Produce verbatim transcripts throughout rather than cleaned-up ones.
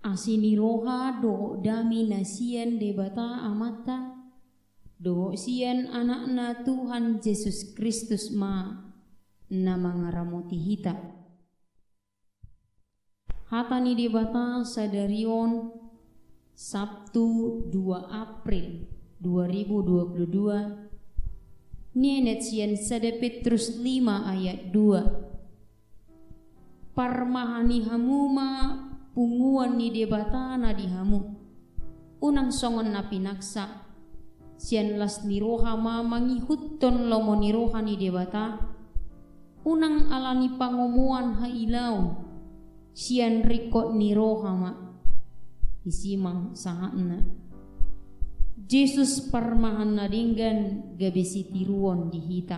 Asi ni roha dohot dame na sian Debata Amanta, dohot sian Anakna Tuhan Jesus Kristus ma na mangaramoti hita. Hata ni Debata sadari on, Sabtu dua April dua ribu dua puluh dua, nienet sian sada Petrus lima ayat dua. Parmahani hamu ma punguan ni Debata na di hamu. Unang songon na pinaksa, sian las ni roha ma mangihuthon lomo ni roha ni Debata, unang ala ni pangomoan hailaon, sian ringkot ni roha ma. Disi ma sahatna. Jesus parmahan na denggan gabe sitiruon di hita.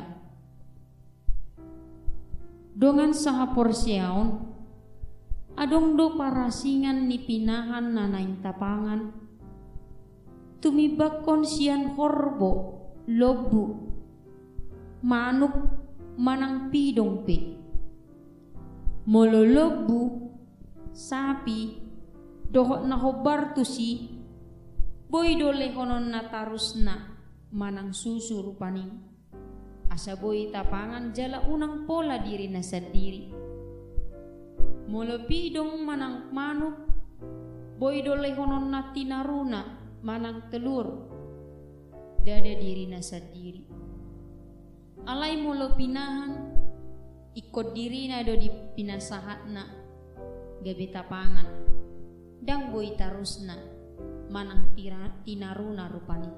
Dongan sahaporseaon, adong do parasingan ni pinahan na naeng tapangan, tumimbanghon sian horbo, lombu, manuk, manang pidong pe. Molo lombu, sapi, dohot na hombar tusi, boi do lehononna tarusna manang susu rupani, asa boi tapangan jala unang pola dirina sandiri. Molo pidong manang manuk, boi do lehononna tinaruna manang telur, ndada dirina sandiri. Alai molo pinahan, ingkon dirina do di pinasahatna, gabe tapangan, ndang boi tarusna, manang tira-, tinaruna rupani.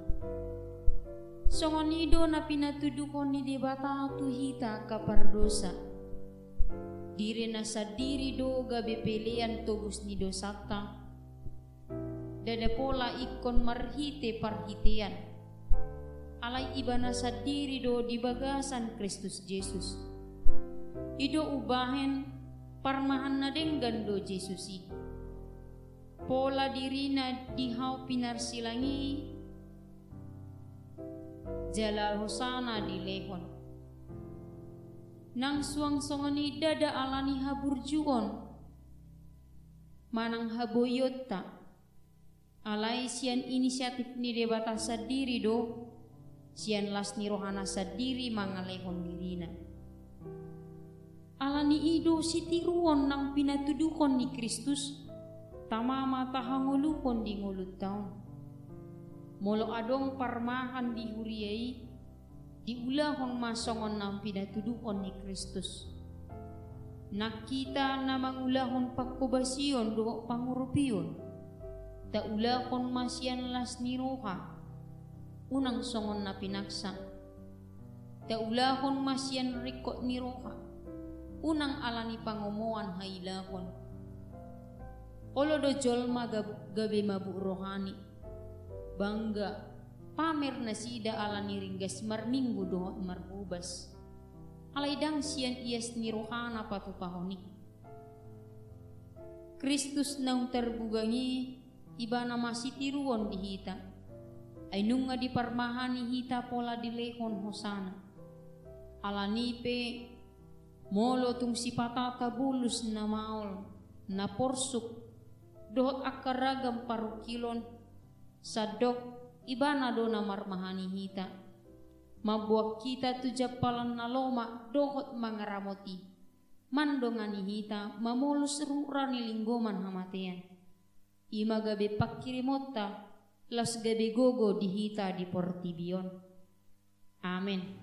Songon i do na pinatuduhon ni Debata tu hita angka pardosa. Dirina sandiri do gabe pelean tobus ni dosanta. Ndada pola ingkon marhite parhitean. Alai Ibana sandiri do di bagasan Kristus Jesus. I do umbahen parmahan na denggan do Jesus i. Pola dirina di hau pinarsilang i, jala hosana dilehon. Nang suang songon i ndada ala ni haburjuon manang haboionta. Alai sian inisiatif ni Debata sandiri do, sian las ni rohana sandiri mangalehon dirina. Ala ni i do sitiruon nang pinatuduhon ni Kristus, tama ma tahangoluhon di ngolunta on. Molo adong parmahan di huria i, diulahon ma songon na pinatuduhon ni Kristus. Nang hita na mangulahon pangkobasion dohot pangurupion, taulahon ma sian las ni roha, unang songon na pinaksa. Taulahon ma sian ringkot ni roha, unang ala ni pangomoan hailaon. Olo do jolma gab-, gabe mabuk rohani, bangga, pamer nasida ala ni ringgas marminggu dohot marhobas. Alai ndang sian ias ni rohana patupahon i. Kristus naung tarbugang i, Ibana ma sitiruon di hita. Ai nunga diparmahani hita pola dilehon hosana. Ala ni i pe, molo tung sipata tabolus na maol, na porsuk, dohot angka ragam parungkilon, sandok Ibana do na marmahani hita, mamboan hita tu jampalan na lomak dohot mangaramoti, mandongani hita mamolus rura ni linggoman hamatean. I ma gabe pangkirimonta, laos gabe gogo di hita di portibi on. Amen.